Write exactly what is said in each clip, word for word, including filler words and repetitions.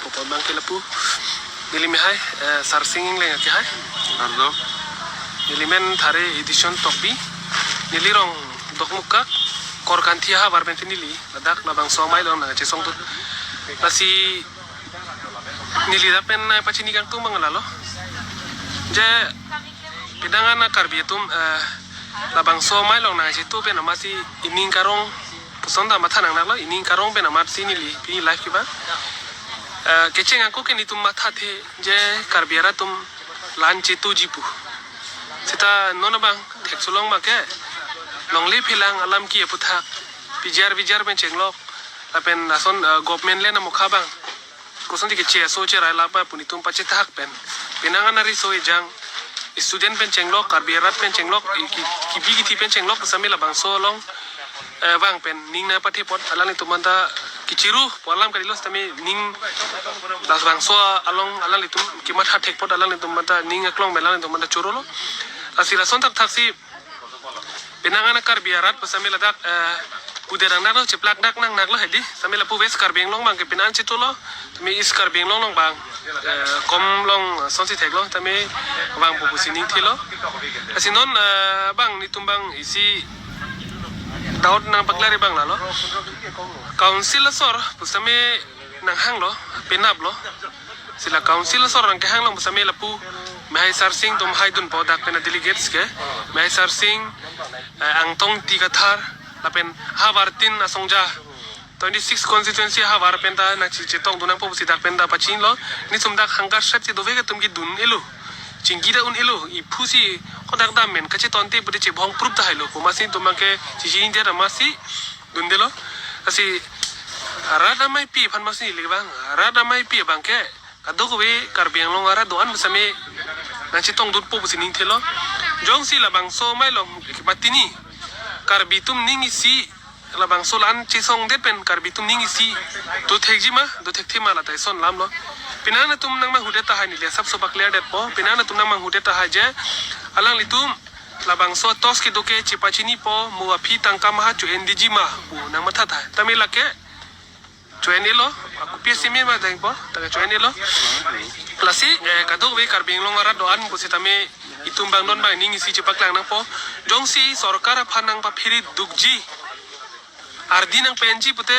Pupon bang ke lapu. Neli mehai, eh, Sarsing Engleng akehai. Ardo. Neli men Thare Edison Tokbi. Neli rong Dokmoka, Korkanthi ahavar pen neli. Ladak labangso amei along nangchesongdun. Lasi neli dak pen, eh, pachini kangtung bang lalo. Je pinangan a Karbi atum, eh, labangso amei along nangchetu pen amatsi ining karong puson ta matha nangnaklo, ining karong pen amatsi neli pini live kevang. Eh, kecheng ako ke netum mathathe je Karbi arat atum la-an chetuji pu. Seta non abang theksolong ma ke longle phelang alam ki aputhak P G R V G R pen chenglok lapen lason, eh, government land amokha abang kosonsi keche aso cherai lap ma pu netum pachethak pen. Pinangan ariso ejang student pen chenglok, Karbi arat pen chenglok, ki-, kibi kithi pen chenglok, sami labangso along, eh, vang pen ning nangpathe apot alanglitum anta kechiru pu alam kalilo, sami ning labangso along alanglitum kematha thek apot alanglitum anta ning aklong pen alanglitum anta chorolo. Lasi lason thakthaksi pinangan a Karbi arat pu sami ladak, eh, pudet nangnaklo, chiplak dak nangnaklo hedi. Sami lapu West Karbi Anglong bang ke pinangan chetulo. Tumi East Karbi Anglong along bang, eh, kom along sonsi theklo. Tumi vang pu pusi ningthelo. Lasi non, eh, bang netum bang isi doubt nangpaklar bang lalo. Council asor pu sami nanghanglo, penaplo. Sila council asor nangkehang along pu sami lapu mehai Sarsing atum haidunpo dak pen a delegates ke. Mehai Sarsing, eh, Angtong Ingti Kathar, lapen havartin asongja. Twenty-six constituency havar pen ta nangchechetongdun nangpo pusi dak pen ta pachinilo. Netum dak hangkar sat si dovek atum kedun-elo. Chingki ta un-elo. Iphu si kodak dam men kachetonte pute chebong proof ta hailo. Komatsi netum bang ke chichi india ta amatsi dundelo. Lasi rat ameipi aphan amatsi neli vang. Rat ameipi bang ke kadokave Karbi Anglong arat do-an pu sami nangchetongdunpo pusi ningthelo. Jongsi labangso amei along kepatini Karbi atum ning isi labangso la-an chesongdet pen Karbi atum ning isi dothekji ma, dothekthe ma lata ison alamlo. Pinangan atum nangmanghudet tahai, neli asapso paklar detpo. Pinangan atum nangmanghudet tahai je alanglitum labangso atos kedo ke chepachinipo, mo aphi tangka maha cho-endiji ma pu nangmatha tahai. Tumi lake cho-en-elo, ako P S C mi ma dengpo, tangka cho-en-elo. Lasi, eh, kadokave Karbi Anglong arat do-an pusitame itum bang non bang ning isi chepaklang nangpo. Jongsi sorkar aphan nangpaphiridukji, ardi nangpenji pute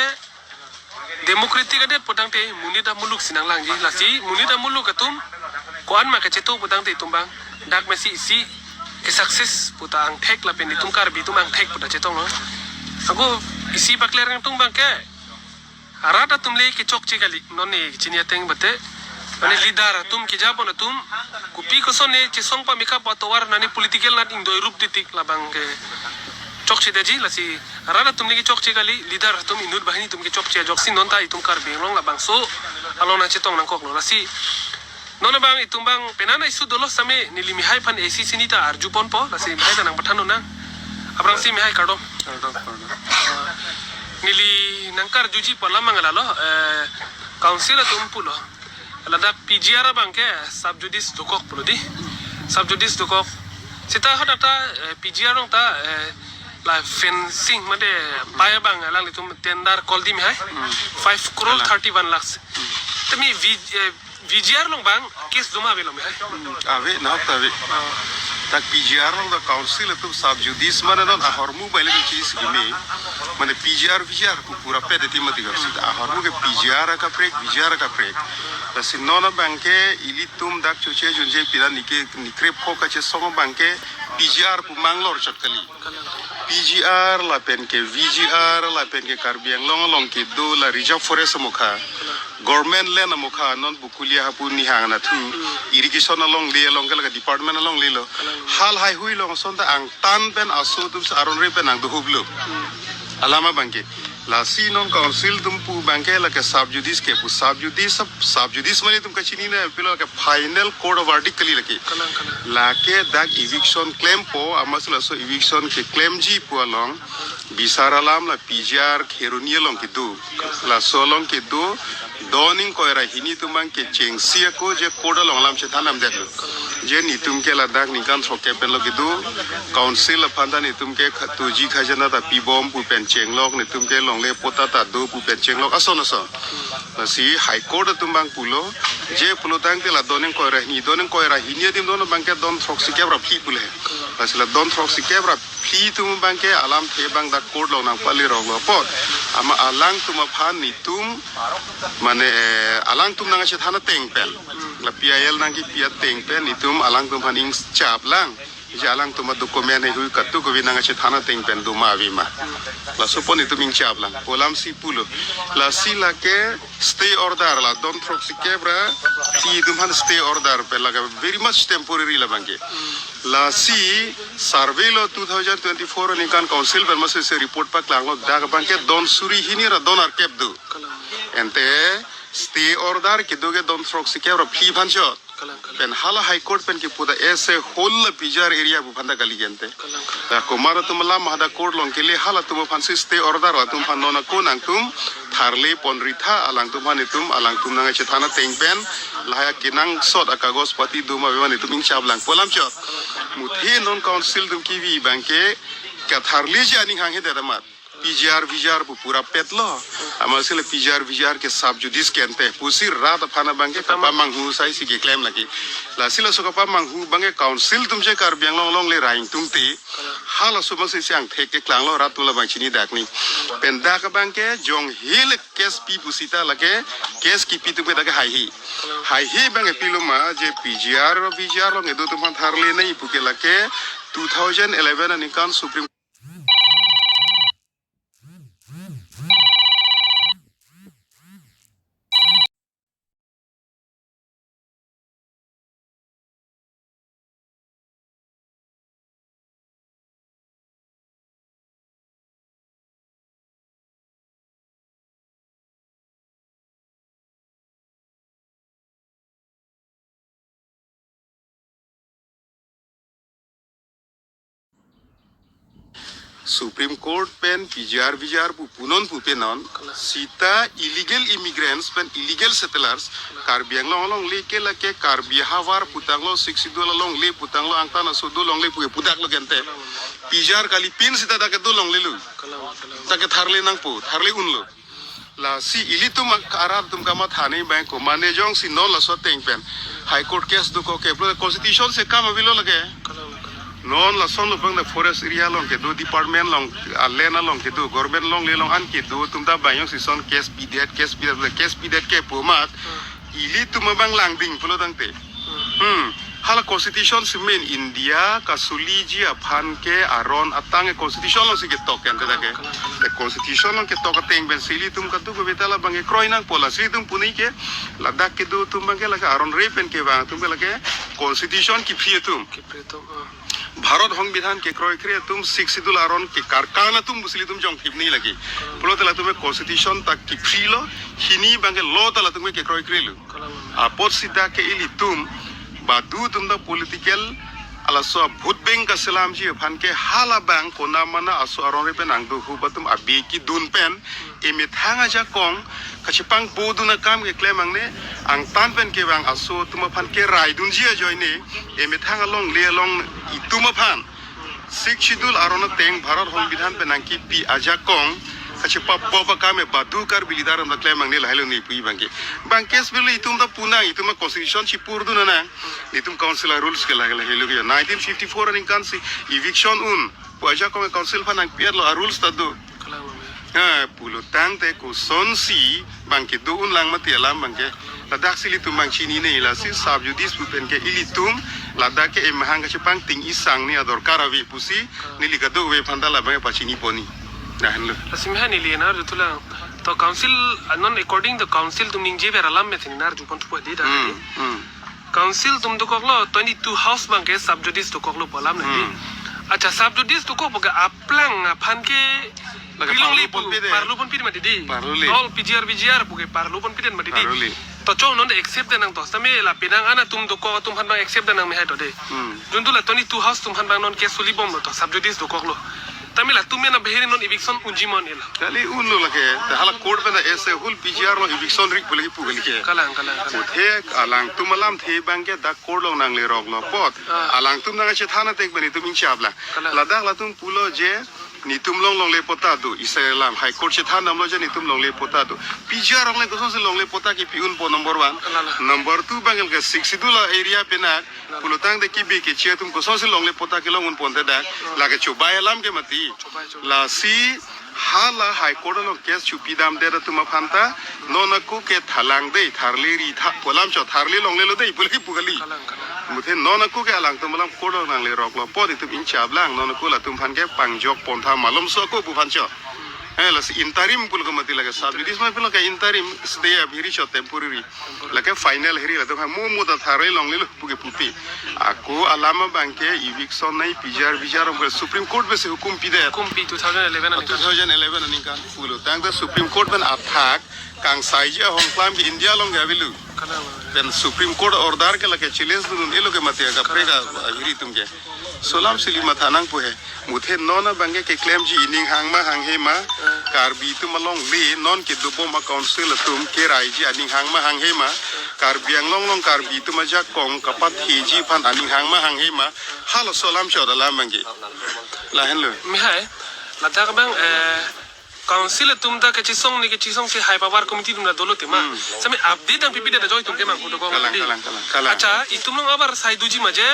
democratic adet pu tangte monit amuluk si nanglangji. Lasi monit amuluk atum ko-an ma kacheto pu tangte itum bang dak mesi isi ke success pu ta angthek lapen itum Karbi atum angthek pu ta chetonglo. Ako isi paklar nangtung bang ke arat atum le kechokche kali, non ne chini ateng bate. Mane leader atum, kejapon atum, kopi koson ne chesong pameka patovar nani political nat ingdoi rup titik labang ke chokchedetji. Lasi arat atum le kechokche kali, leader atum inut banghini atum kechokche ajoksi non ta itum Karbi Anglong labangso along nangchetong nangkoklo. Lasi non abang itum bang penang issue dolo sami neli mehai aphan A C C ni ta arjuponpo, lasi mehai ta nangpathan nang. Aphrangsi mehai kardom. Kardom, kardom. Neli nangkarjuji pu alam bang lalo, eh, council atum pulo. Ladak P G R abang ke sub judice dokok pulo di. Sub judice dokok. Seta hadak ta, eh, P G R along ta, eh, la fencing mate pai abang alanglitum tender call di mehai. Hmm. Five crore thirty-one lakhs. Tumi V-, eh, V G R along bang case do ma avelo mehai. Hmm, ave, nahok ta ave. Oh. Dak P G R along dak council atum sub judice mane non ahormu bai le chis gimi. Mane P G R, V G R pu pura pede ti mati gam sita. Ahormu ke P G R akaprek, V G R akaprek. Lasi non abang ke ilitum dak choche junje pira nike nikrep ko kachesong abang ke P G R pu manglor chot kali. P G R lapen ke V G R lapen ke Karbi Anglong along kedo la reserve forest amokha, government land amokha, non Bokolia hapu nihang nathu, irrigation alongle, along ke la department alonglelo. Hal haihui along asonta angtan pen aso atum aron re pen nangdohublo. Alam abang ke. Lasi non council atum pu abang ke lake sub judice ke pu sub judice, sub judice mane itum kachini na pilo lake final court of verdict kali lake. Kalang, kalang. Lake dak eviction klempo, amatsi laso eviction keklemji pu along bisar alam la P G R Kheroni along kedo. Laso along kedo, don ingkoi ra hini atum bang kechengsi ako je court along alam chethan damdetlo. Je netum ke ladak ningkan throkkep pen lo kedo, council aphan ta netum ke kha-, toji khajana ta pibom pu pen chenglok, netum ke longle patta ta do pu pen chenglok, ason ason. Lasi High Court atum abang pulo, je pulo tangte la don ingkoi ra hini, don ingkoi ra hini adim don abangke don throksi kep ra phli pulo he. Lasi la don throksi kep ra phli atum abangke alamthe abang dak court along nangpale roklo apot, amat alangtum aphan netum, mane, eh, alangtum nangchethan ateng pen, la P I L nangkipi ateng pen netum alangtum aphan ingchap lang. Je alangtum adocument heihui katu kave nangchethan ateng pen do ma ave ma, laso apot netum ingchap lang pu alamsi pulo. Lasi lake stay order, la don throksi kep ra phli atum aphan stay order pen, lake very much temporary labangke. Lasi survey lo two thousand twenty-four aningkan council pen masi se report paklanglo, dak abangke don suri hini ra don arkep do. Ante stay order kedo ke don throksi kep ra phli aphan chot. Kalang, kalang. Pen hala High Court pen kipu ta as a whole la P G R area pu aphan ta kali ke ante. Kalang, kalang. La komat atum alam hadak court along kele, halatum aphansi stay order, latum aphan non ako nangtum tharle ponri tha, alangtum aphan netum alangtum nangchethan ateng pen lahai akenangsot akagos pati do ma ave ma netum ingchap lang pu alam chot. Muthe non council atum kevi abangke katharleji aning hanghedet amat P G R V G R pu pura petlo. Amatsi le P G R V G R ke sub judice ke ante pusi rat aphan abangke kapamanghu asai si keklem lake. Lasi laso kapamanghu abangke council atum che Karbi Anglong along le ra ingtungte, halaso amatsi si angthek keklanglo, rat atum labang chini dak ni. Pen dak abangke jong hele case pi pusi ta lake case kipi atum ke dak ke haihe. Haihe abangke pilo ma, je P G R V G R along kedo atum aphan tharle nangji pu ke lake two thousand eleven aningkan Supreme Supreme Court pen P G R V G R pu punon pupe non, sita illegal immigrants pen illegal settlers Karbi Anglong along le ke lake Karbi havar putanglo, Sixth Schedule along le putanglo, angtan aso do longle pu ke pudak lo ke ante. P G R kalipin sita dak ke do longlelo. Dak ke tharle nangpo, tharle unlo. Lasi ilitum ak-, arat atum kamatha ni abang ko mane jongsi non laso ateng pen High Court case dokok ke pulo constitution si kam avelo lake. Non lason lo abang dak forest area along kedo department along, a land along kedo government along le along an kedo atum ta abang jongsi son case pidet, case pidet, case pidet ke pu amat ilitum abang langding pulo tangte. Hmm. Hala constitution si main India kasuliji aphan ke aron atang ke constitution alongsi ketok ke ante dak ke. Te constitution along ketok ateng pensi ilitum katu kave ta labang kekroi nangpo, lasi ilitum puni ke ladak kedo atum abangke lake aron re pen kevang atum ke lake constitution kiphri atum. Kiphri atum, ah. Bharat Songbidhan kekroikre atum, Sixth Schedule aron kekarkan atum pusi ilitum jongthip ni lake. Pulote latum ke constitution ta kiphrilo, hini abangke law ta latum ke kekroikrelo. Apotsi dak ke ilitum badu atum ta political, laso vote bank kaselamji aphan ke hala abang konamana aso aron re pen nangdohup atum abi kedun pen emethang ajakong kachepangpodun akam keklem angne, angtan pen kevang aso atum aphan keraidunji ajoine emethang along le along itum aphan Sixth Schedule aron ateng Bharat Songbidhan pen nangkipi ajakong kachepabop akam ke badu Karbi leader atum ta klem angne, lahelo ni pu abangke. Abang case pen le itum ta punang, itum a constitution chipurdun nang, itum council a rules ke lake lahelo ke. Nineteen fifty-four aningkan si eviction un pu ajakong council aphan nangpi-etlo, a rules ta do. Kalang lo ya. Ha, pulo tangte kosonsi abang kedo unlang mati alam abangke. Ladaksi ilitum abang chinine, lasi sub judice pu pen ke ilitum ladak ke emahang kachepangting isang ni adorkar ave pusi neli kadokave aphan ta labang pachini ponji. Dah lo. Lasi mehan neli nar jutula. To council, anon according to council atum ningjever alam me sini nar jupon thupo di dah. Hmm, hmm. Council atum dokoklo twenty-two house abangke sub judice dokoklo pu alam nang di. Hmm. Acha, sub judice dokok pu ke aplang aphan ke lake prilongle parlo pu, ponpide. Parlo ponpide mati di. Parlo le. All P G R V G R pu ke parlo ponpide mati di. Parlo le. To chong non de accept de nang to. Tame la penang ana atum dokok atum aphan abang accept de nang me hai to de. Hmm. Juntula twenty-two house atum aphan abang non case uli bomlo to sub judice dokoklo. Tame latum mena bahiri non eviction unji ma un-elo. Kali unlo lake, te hala court pen ta as a whole P G R along eviction rik pu lake pu kali ke. Kalang, kalang, kalang. Muthe alangtum alamthe abangke dak court along nangleroklo apot. Ah. Alangtum nangchethan ateng pen itum ingchap lang. Kalang. Ladak latum pulo je Netum along longle patta do, isi alam High Court chethan damlo je netum longle patta do. P G R along le kosonsi longle patta kepi unpo number one. Lalo. Number two abang ke Sixth Schedule area penak. Lalo. Pulotangte kibi kechi atum kosonsi longle patta kelong unponte dak. Lalo. Lake chobai alam ke mati. Chobai, chobai. Lasi hala High Court along case chopidamdet atum aphan ta non ako ke thalang dei, tharli ri tha, pu alam cho, tharli longlelo dei pu lake pu kali. Kalang, kalang. Muthe non ako ke alangtum alam court along nangleroklo, pon itum inchap lang, non ako latum aphan ke pangjok pontha malomso ako pu aphan cho. Eh, lasi interim pulo ke mati, lake sub judice ma pulo ke interim stay abhiri cho, temporary. Lake final hiri latum aphan mo mo ta tharli longlelo pu ke pupe. Ako alam abang ke eviction nai, P G R V G R abang ke Supreme Court pensi hukum pidet. Hukum pi two thousand eleven aningkan. Two thousand eleven aningkan pulo. Tangte Supreme Court pen athak kangsaiji ahongklam ke India along ke avelo. Kalang. Pen Supreme Court order ke lake challenge dun un-elo ke mati, kaprek abhiri atum ke. Laso alam si ili matha nangpo he. Muthe non abang ke keklemji aning hang ma hanghe ma, Karbi atum along le non kedobom a-council atum keraiji aning hang ma hanghe ma, Karbi Anglong along Karbi atum ajakong kapatheji aphan aning hang ma hanghe ma, halaso alam cho da alam abang ke. Lahenlo. Mihai, ladak abang, eh, council atum ta kachisong ne, kachisongsi high power committee atum ta dolo tema. Hmm. Sami update nangpipedet ajoine itum ke manghu dokok. Kalang, kalang, kalang, kalang. Accha, itum along abar sai doji ma je,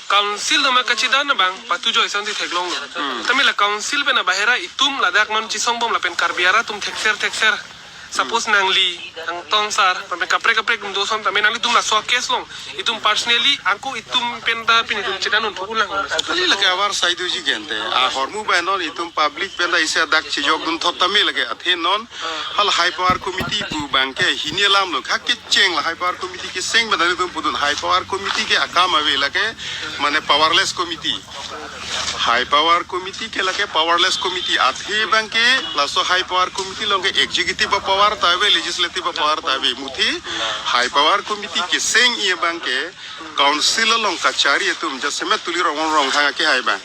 council atum kachedan abang patu joi santi theklonglo. Hmm. Tame la council pen abahera itum ladak non chisongbom lapen Karbi arat atum thekser thekser. Suppose nangli, nang Tongsar, pen kaprek kaprek atum doson tame nanglitum laso case along itum personally angko itum pen ta pini itum chedan un thuk un lang. Kali, lake abar sai doji gente. Ahormu bai non itum public pen ta isi adak chejok dun thot tame lake, athe non hala high power committee pu abang ke hini alamlo. Kha kecheng la high power committee keseng pen ta itum pudun, high power committee ke akam ave lake, mane powerless committee. High power committee ke lake powerless committee, athe abang ke laso high power committee along ke executive a-power ta ave, legislative a-power ta ave. Muthe high power committee keseng-i abang ke council along kachari atum, jasemet Tuliram Ronghang akehai abang.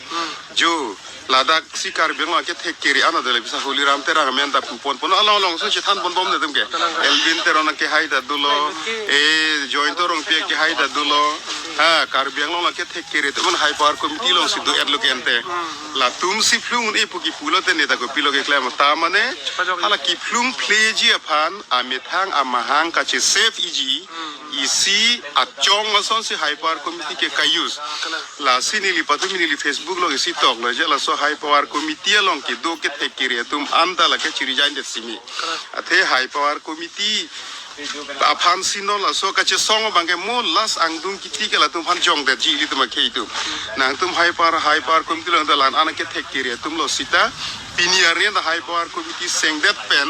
Jo, ladaksi Karbi Anglong akethek kere an adele bisa Holiram Terang amen ta pu ponpon, along alongsi chethan ponbomde atum ke. Elwin Teron akehai ta dolo, eh, Joyanta Rongpi akehai ta dolo. Ha, Karbi Anglong akethek kere atum high power committee alongsi do-etlo ke ante. Latumsi phlung un-e pu kipulote ne ta kopilo keklem ta mane, hala kiphlung phleji aphan amethang amahang kache-save-iji, isi achong asonsi high power committee ke ka-use. Lasi neli patumi neli Facebook along isi toklo je laso high power committee along kedo kethek kere atum anta lake chiri jain det simi. Athe high power committee aphansi non laso kachesong abang ke mo last angdung kiti ke latum aphan jongdetji ilitum akhei atum. Nangtum high power, high power committee along ta la-an akethek kere atumlo sita pini arni ta high power committee sengdet pen,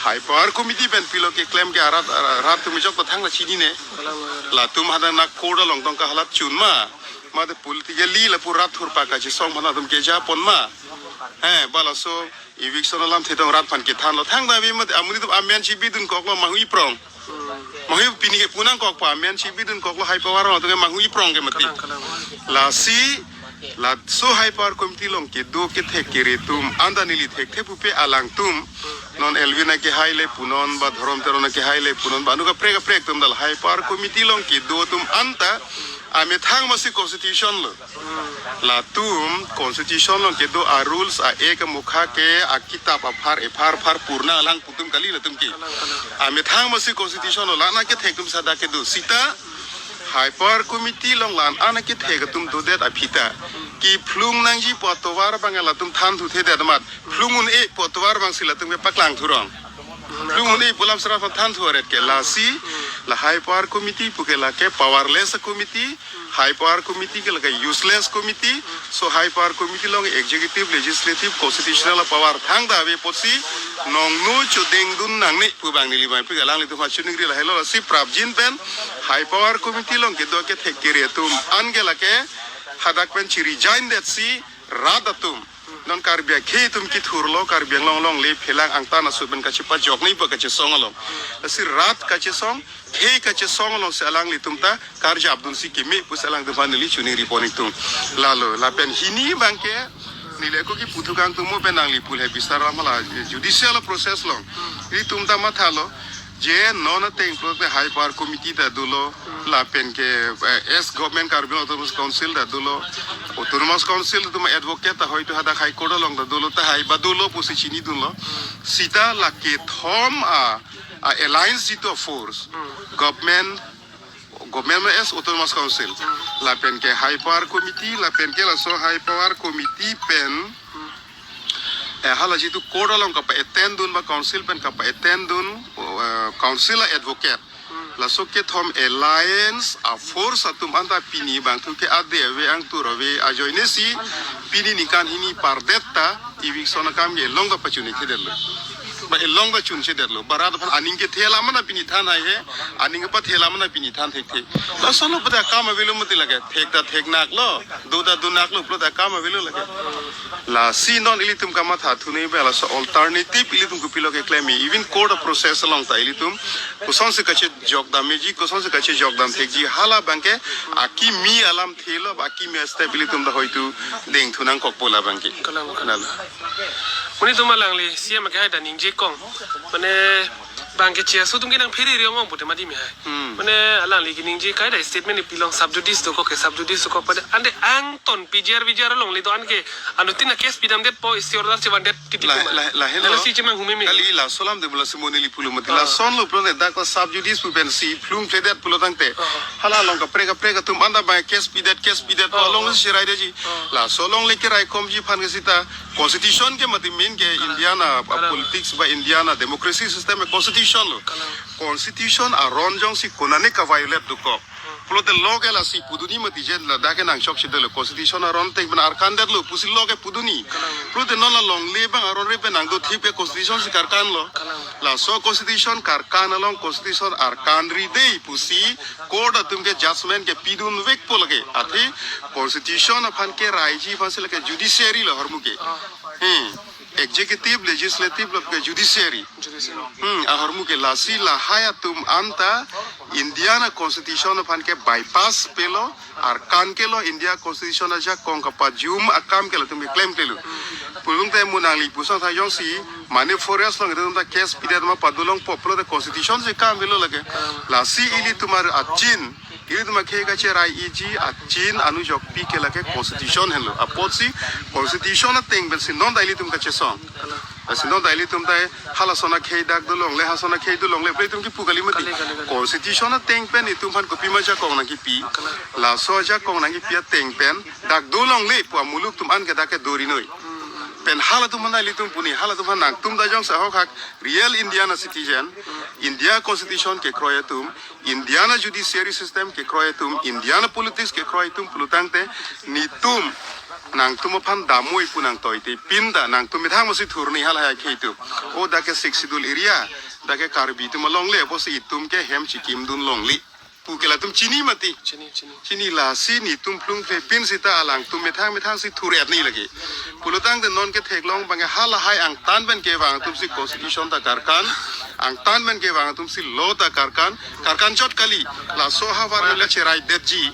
high power committee pen pilo keklem ke arat, arat atum ajok ta thangta chinine. Latum hadak na court along tongka halat chun ma, mate politically lapu rat thurpa kachesong aphan atum keja pon ma. Eh, ba laso eviction alamthe tong rat aphan kethanlo. Thangta ave mate amonit atum amen si bidunkoklo, manghu-i prong. Manghu-i, pini ke pu nangkokpo, amen si bidunkoklo high power along atum ke manghu-i prong ke mati. Kalang, kalang. Lasi laso high power committee along kedo kethek kere atum anta neli thekthe pupe alangtum, non Elwin akehai le punon ba Dhorom Teron akehai le punon ba anu kaprek kaprek atum ta la high power committee along kedo atum anta amethang masi constitution lo. Latum constitution along kedo a-rules a-ek amukha ke akitap aphar ephar phar purna alang pu atum kali latum ke. Amethang masi constitution lo, la-an akethek atum sada kedo. Sita high power committee along la-an akethek atum dodet aphi ta kiphlung nangji pu atovar abang latum thanthuthedet amat, phlung un-e pu atovar abangsi latum ke paklang thurong. Phlung un-e pu alam sera aphan thanthu aret ke. Lasi la high power committee pu ke lake powerless committee, high power committee ke lake useless committee. So high power committee along executive, legislative, constitutional power thangta ave apotsi nongno chodengdun nangne pu abang neli mai pu alanglitum aphan chiningri lahelo. Lasi prapjin pen high power committee along kedo kethek kere atum an ke lake hadak pen chiri jain detsi rat atum, non Karbi akhei atum kethurlo, Karbi Anglong along le phelang angtan aso pen kachepajok nangji pu kachesong along. Lasi rat kachesong, khei kachesong alongsi alanglitum ta karjap dunsi keme pusi alangtum aphan neli chiningri pon-iktung. Lalo, lapen hini abang ke neli ako kipu thukang atum mo pen nangli pule bisar lam hala judicial process along ilitum ta mathalo. Je non ateng pulote High Power Committee ta dolo, lapen ke, eh, as Government Karbi Anglong Autonomous Council ta dolo, Autonomous Council atum advocate ta hoito hadak High Court along ta dolo tahai ba dolo pusi chinidunlo. Sita la kethom a, a alliance jitu force, government, government as Autonomous Council, lapen ke High Power Committee, lapen ke laso High Power Committee pen, eh, hala jitu court along kapa-attend dun ba council pen kapa-attend dun, eh, council a advocate. Laso kethom alliance a force atum anta pini bangthu ke ade ave, angtur ave ajoine si pini ningkan hini pardet ta ivik sona kam ke elong ta pachun-ik thedetlo. Ba elong ta chun-ik thedetlo. Barat aphan aning kethe alam mana pini than haihe, aning kepathe alam mana pini than thekthe. Laso lo pada kam avelo mati lake. Thek ta theknaklo, do ta donaklo, pulo ta kam avelo lake. Lasi non ilitum kamatha thunei ba laso alternative ilitum kopilo keklem, even court process along ta ilitum kosonsi kachejok damji, kosonsi kachejok dam thekji, hala abangke akimi alamthe lo, akimi step ilitum ta hoito dengthu nangkokpo labangke. Kalang, kalang. Lalo. Monit atum alangli C M ke hai ta ningje kong. Mane bangke chia so atum ke nangphere ri ong ong pute mati me hai. Hmm. Mane alangli keningje kai ta statement ipilong sub judice dokok ke sub judice dokok pada ante angton P G R V G R alongle do-an ke anuttin a case pidamdetpo, stay order chevandet kiti. Lah, kuma. Lah, lah, Lalu lo. Si chemang hume me. Kali laso alam de bola si mo neli pulo mati. Ah. Lason lo pulote dak sub judice pu pensi phlung phledet pulo tangte. Ah. Hala along kaprek kaprek atum anta ba case pidet, case pidet, ah, along, ah, si cherai detji. Ah. Laso alongle keraikomji aphan ke sita constitution ke mati main ke. Kalang. India na, ah, kalang, politics ba India na democracy system ke constitution lo. Kalang. Constitution aron jongsi konane ka-violate dokok. Pulote law ke lasi pudunji mati je ladak ke nangchokchedetlo, constitution aron ateng pen arkandetlo pusi law ke pudunji. Kalang. Pulote non la longle abang aron re pen nangdothip ke constitution si karkanlo. Kalang. Laso constitution karkan along constitution arkan ri dei pusi court atum ke judgment ke pidunvekpo lake. Athe constitution aphan keraiji aphansi lake judiciary lo ahormu ke. Ah. Hmm. Executive, legislative, lapen ke judiciary. Judiciary. Hmm, ahormu ke lasi lahai atum anta India na constitution aphan ke bypass pelo, arkan kelo, India constitution ajakong kapajum akam ke latum ke klemklelo. Pulung te mo nangli pusang tha jongsi, mane forest along itum ta case pidet ma padolongpo pulote constitution si kam avelo lake. Lasi ilitum ar achin, ilitum akhei kacherai-iji achin anujokpi ke lake constitution henlo. Apotsi constitution ateng pensi non ta ilitum kachesong. Lasi non ta ilitum ta halason akhei dak dolongle, halason akhei dolongle, ple itum kipu kali mati. Kali, kali, kali. Constitution ateng pen itum aphan kopima ajakong nangkipi. Kali. Laso ajakong nangkipi ateng pen dak dolongle pu amuluk atum an ke dak ke dorinoi. Hmm. Pen halatum aphan ta ilitum pu neli, halatum aphan nangtum ta jongsi ahok hak real India na citizen, India constitution kekroi atum, India na judiciary system kekroi atum, India na politics kekroi atum pulo tangte, netum nangtum aphan damnoi pu nangtoite pin ta nangtum methang masi thurni halahai akhei atum. O dak ke Sixth Schedule area, dak ke Karbi atum alongle, apotsi itum ke hem chikimdun longle pu ke latum chini mati. Chini, chini. Chini lasi netum phlung phlepin sita alangtum methang methang si thur-et neli lake. Pulo tangte non ketheklong abang ke halahai angtan pen kevang atum si constitution ta karkan, angtan pen kevang atum si law ta karkan, karkan chot kali. Laso ahavar le cherai detji.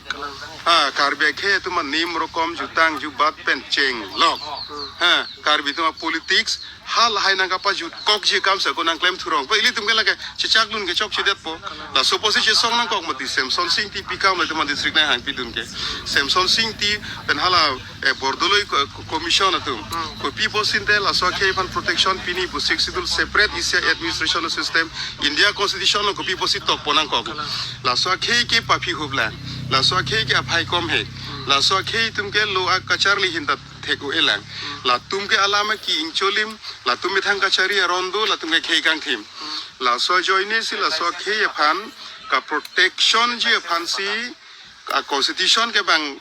Ha, Karbi akhei atum anim rokom jutang jubat pen chenglok. Ha, Karbi atum apolitics halahai nangkapajutkokji akam si ako nangklem thurong. Pa ilitum ke lake chechakdun ke chokchedetpo. Laso apotsi chesong nangkok mati, Semsonsing Ingti pi kam latum adistrict nanghangpidun ke. Semsonsing Ingti pen hala, eh, Bordoloi co-, co-, commission atum. Hmm. Kopi apotsi te laso akhei aphan protection pini pu Sixth Schedule separate isi a-administration system India constitution along kopi apotsi tokpo nangkok. Laso akhei ke paphi huplang. Laso akhei ke aphai kom he. Laso akhei atum ke law akacharli ahin ta thek-o-elang. Latum ke alam ke ingcholim, latum methang kachari aron do, latum ke khei kangthim. Laso ajoine si laso akhei aphan kaprotectionji aphansi a-constitution ke bang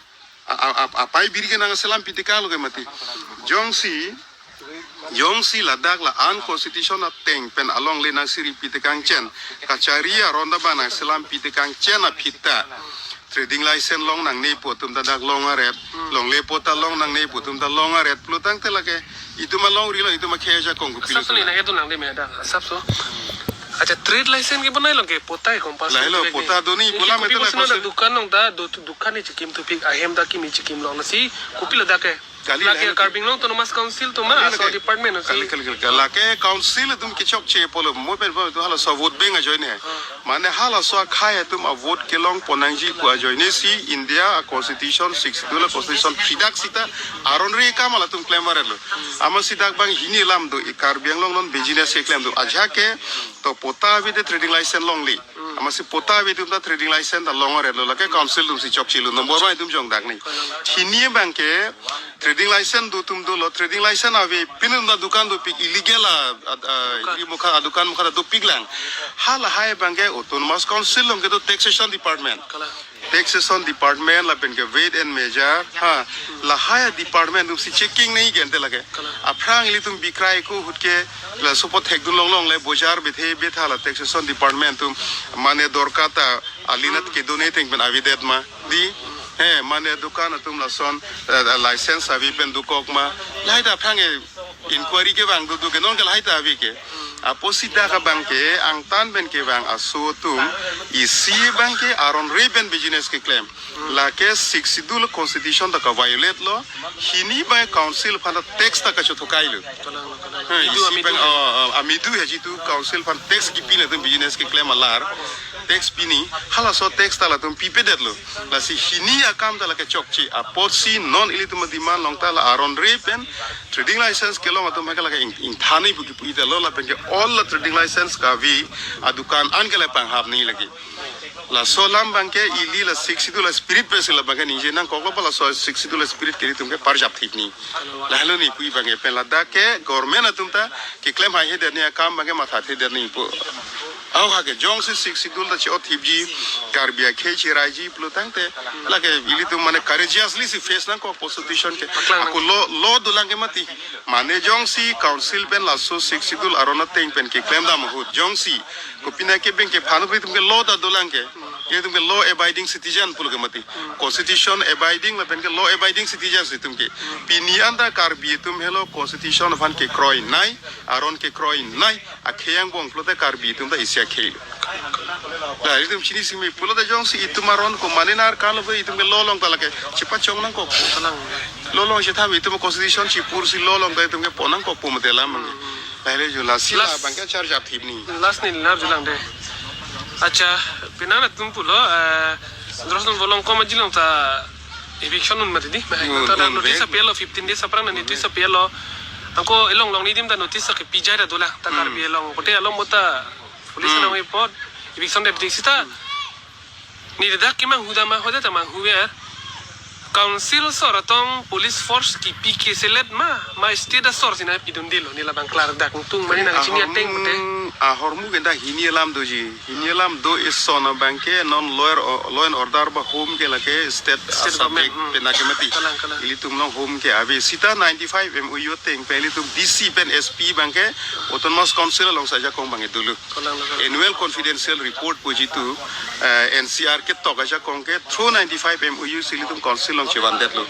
a, a, a, apai biri ke nangselam pitekanglo ke mati. Jongsi, jongsi ladak la-an constitution ateng pen alongle nangsi ri pitekangchen, kachari aron ta ba nangselam pitekangchen aphi ta trading license long nangne pu atum ta dak long aret, longle pu ta long nangne pu atum ta long aret, pulo tangte lake itum alongri lo, itum akhei ajakong kopilo. Asap so ni nang itu nang de me da, asap so. Acha, trade license ke bonai long ke pota ke compulsory. Lahelo, pota doni, pu la kopi mete la pusi na consul- dukan nong ta, du-, dukan ni chikim thupik, ahem ta kimi chikim long nasi, kopilo dak ke. Kali, lake lahelo ke. Karbi Anglong Autonomous Council atum ma, kali, aso lake. Department atum. Kali, kali, kali, kali. Lake council atum kechokche pulo, mo pen bo tu halaso vote bank ajoine. Ah. Mane halaso akhai atum a-vote kelong ponnangji pu ajoine si India a-constitution, Sixth Schedule a-constitution phidak sita aron-re akam latum klem varetlo. Amatsi dak bang hini alam do, i Karbi Anglong non business keklem do. Ajahak ke to patta avedet, trading license longle. Amatsi patta ave atum ta trading license ta long varetlo, lake council atum si chokchelo, number one atum jongdakne. Hini abang ke trading license do atum dolo, trading license avepin atum ta dukan dopik, illegal a, a, a, dukan. Ili mukha, a, dukan mukha ta dopiklang. Halahai abang ke Autonomous Council along kedo taxation department. Kalang. Taxation department lapen ke weight and measure, ha, lahai department atum si checking nangji ke ante lake. Kalang. Aphrang ilitum bikroi ko ahut ke laso apot thekdun longlongle, bojar bethe betha la taxation department atum mane dorkar ta alinat kedun ateng pen avedet ma, dei, he, mane dukan atum lason, eh, license ave pen dokok ma, lahai ta aphrang ke inquiry kevang do do ke, non ke lahai ta ave ke. Apotsi dak abang ke angtan pen kevang aso atum isi abang ke aron-re pen business keklem. Lake Sixth Schedule constitution ta ka-violate lo, hini abang council aphan ta tax ta kachothokailo. Kalang, kalang. He, amidu, isi amidu abang, he. Oh, oh, amidu he, jitu council aphan tax kipin atum business keklem alar, tax pini, halaso tax ta latum pipedetlo. Lasi hini akam ta lake chokche, apotsi non ilitum a-demand along ta la aron-re pen trading license kelong atum ke lake ing, ingthan nangji pu kipu-i detlo, lapen ke all la trading license kave adukan an ke la panghap nangji lake. Laso alam abang ke ili la Sixth Schedule a-spirit pensi la abang ke ningje nangkoklo, laso Sixth Schedule a-spirit ke ilitum ke parjap thip nangji. Lahelo nangji pu-i abang ke, pen ladak ke government atum ta keklem haihedet nangji akam abang ke mathathedet nangji pu. Ahok ha ke jongsi Sixth Schedule ta che-ot thipji, Karbi akhei cheraiji pulo tangte, lake ilitum mane courageously si face nangkok, constitution ke. Paklang nang. Ako law, law dolang ke mati. Mane jongsi council pen laso Sixth Schedule aron ateng pen keklem dam ahut, jongsi kopine kebeng kephan ilitum ke law ta dolang ke. Ilitum ke law abiding citizen pulo ke mati. Constitution abiding lapen ke law abiding citizens itum ke. Pini anta Karbi atum helo constitution aphan kekroinei, aron kekroinei, akhei angbong pulote Karbi atum ta isi akhei lo. La, itum chini singme pulote jongsi itum aron ko mane nar kalo be itum ke law along ta lake chepachong nangkok. Kalang. Law along chetham itum constitution chipursi law along ta itum ke pon nangkok pu mate alam. Lahelo jo, lasi la last abang ke charge up thip nangji. Last neli nar julang de. Acha, penang atum pulo, eh, Drosten Volongkom aji along ta eviction un mati dei. Bahai un, ta un notice vek. Apelo, fifteen days aphrang notice apelo. Anke elong long ni adim ta notice ke pijai ta dolang. Ta, hmm, Karbi Anglong. Kote along mota police, hmm, nang report, eviction de sita. Hmm. Neli dak kemanghu dam ma, hoda ta manghu ver. Council asor atong police force kipi ke selet ma, ma state asor si nangpidundelo, neli labang klardak tung mane nang chini ateng pute. Ahormu, ahormu ke dak hini alam doji. Hini alam do ison abang ke non law and, law and order ba home ke lake state, state a-subject, government, hmm, pen ke mati. Kalang, kalang. Ilitum along home ke ave sita ninety-five M O U ateng pen ilitum D C pen S P abang ke Autonomous Council along ajakong abang ke dolo. Kalang, kalang. Annual confidential report pu jitu, eh, N C R ketok ajakong ke through ninety-five M O U si ilitum council along chevandetlo.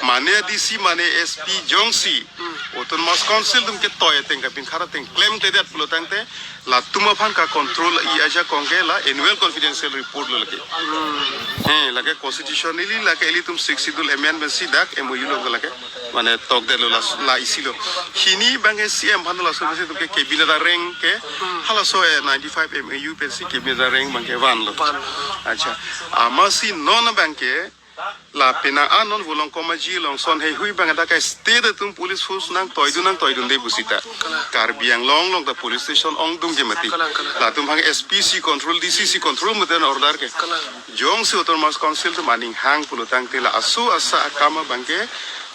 Mane D C mane S P jongsi Autonomous Council atum ketoi ateng kapinkhat ateng klemkledet pulo tangte, latum aphan ka-control-i ajakong ke la annual confidential report lo lake. Hmm. Eh, lake constitutionally lake ilitum Sixth Schedule amendment si dak M O U along lake. Mane tokdetlo la, la isi lo. Hini abang ke C M aphan laso pensi itum ke cabinet areng ke, hmm, halaso, eh, ninety-five M O U pensi cabinet areng abang ke vanlo. Van. Acha. Amatsi non abang ke la penang anon Volongkom aji along ason heihui abang dak ke state atum police force nangtoidun nangtoidunde pusita. Kalang. Karbi Anglong along ta police station ongdung ke mati. Kalang, kalang. Latum hang S P si control, D C si control mate order ke. Kalang. Jongsi Autonomous Council atum aning hang pulo tangte la aso asa akam abang ke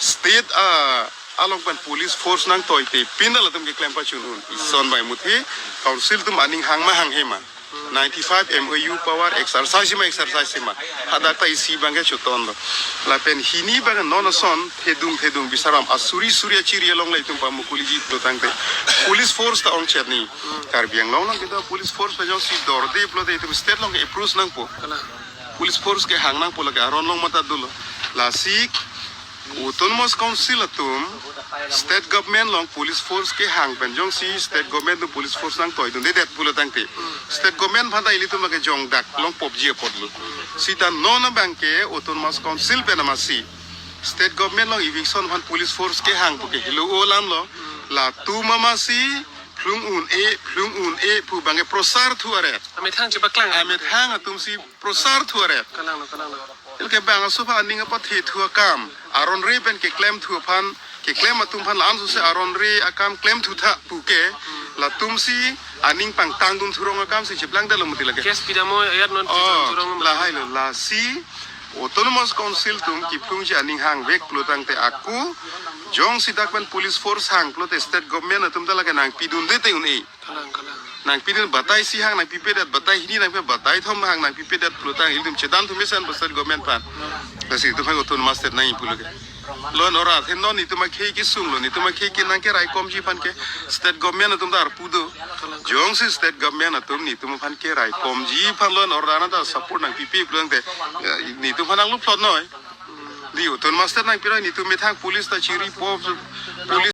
state a, along pen police force nangtoite pin ta latum keklem pachun un. Ison bai muthi council atum aning hang ma hanghe ma. Ninety-five M O U power exercise ma exercise ma. Hadak ta isi abang ke choton do. Lapen hini abang non ason thedung thedung bisaram asuri suri achiri along le itum pamukuliji pulo tangte police force ta ongchet nangji. Karbi Anglong along kedo police force ta jongsi dorde pulote itum state along ke approach nangpo. Kalang. Police force kehang nangpo lake aron along mata dolo. Lasi Autonomous Council atum state government along police force kehang pen jongsi state government atum police force nangtoidundedet pulo tangte, state government aphan ta ilitum lake jongdak long popji apotlo. Sita non abang ke Autonomous Council pen amatsi State government along eviction aphan police force kehang pu ke helo alam lo. Latum amatsi phlung un-e, phlung un-e pu abang ke prosar thu aret. Amethang chepaklang. Amethang atumsi prosar thu aret. Kalang lo, kalang lo. Anke bang aso aphan aning apathe thu akam, aron re pen keklem thu aphan, keklem atum aphan la-an sose aron re akam klem thu tha pu ke, latumsi aning pangtangdun thurong akamsi cheplang dalo mati lake. Case pidam o ayat non Oh, pidam thurong lo. Lahai lo, lasi Autonomous Council atum kiplungji aning hangvek pulo tangte ako, jongsi dak pen police force hang pulote state government atum ta lake nangpidunde te un-e. Kalang, kalang. Nangpidun batai isi hang nangpipedet, batai hini nangpi, batai thom hang nangpipedet pulo tang ilitum chedan thu mesen state government aphan. Lasi itum aphan Autonomous State nangji pulo ke. Law and order, athe non itum akhei kesung lo, itum akhei ke nangkeraikomji aphan ke state government atum ta arpu do. Jongsi state government atum itum aphan keraikomji aphan law and order nangta support nangpipe pulo tangte, eh, itum aphan nangluplot noi. Di Autonomous State nangpiroi, itum methang police ta chiri po, police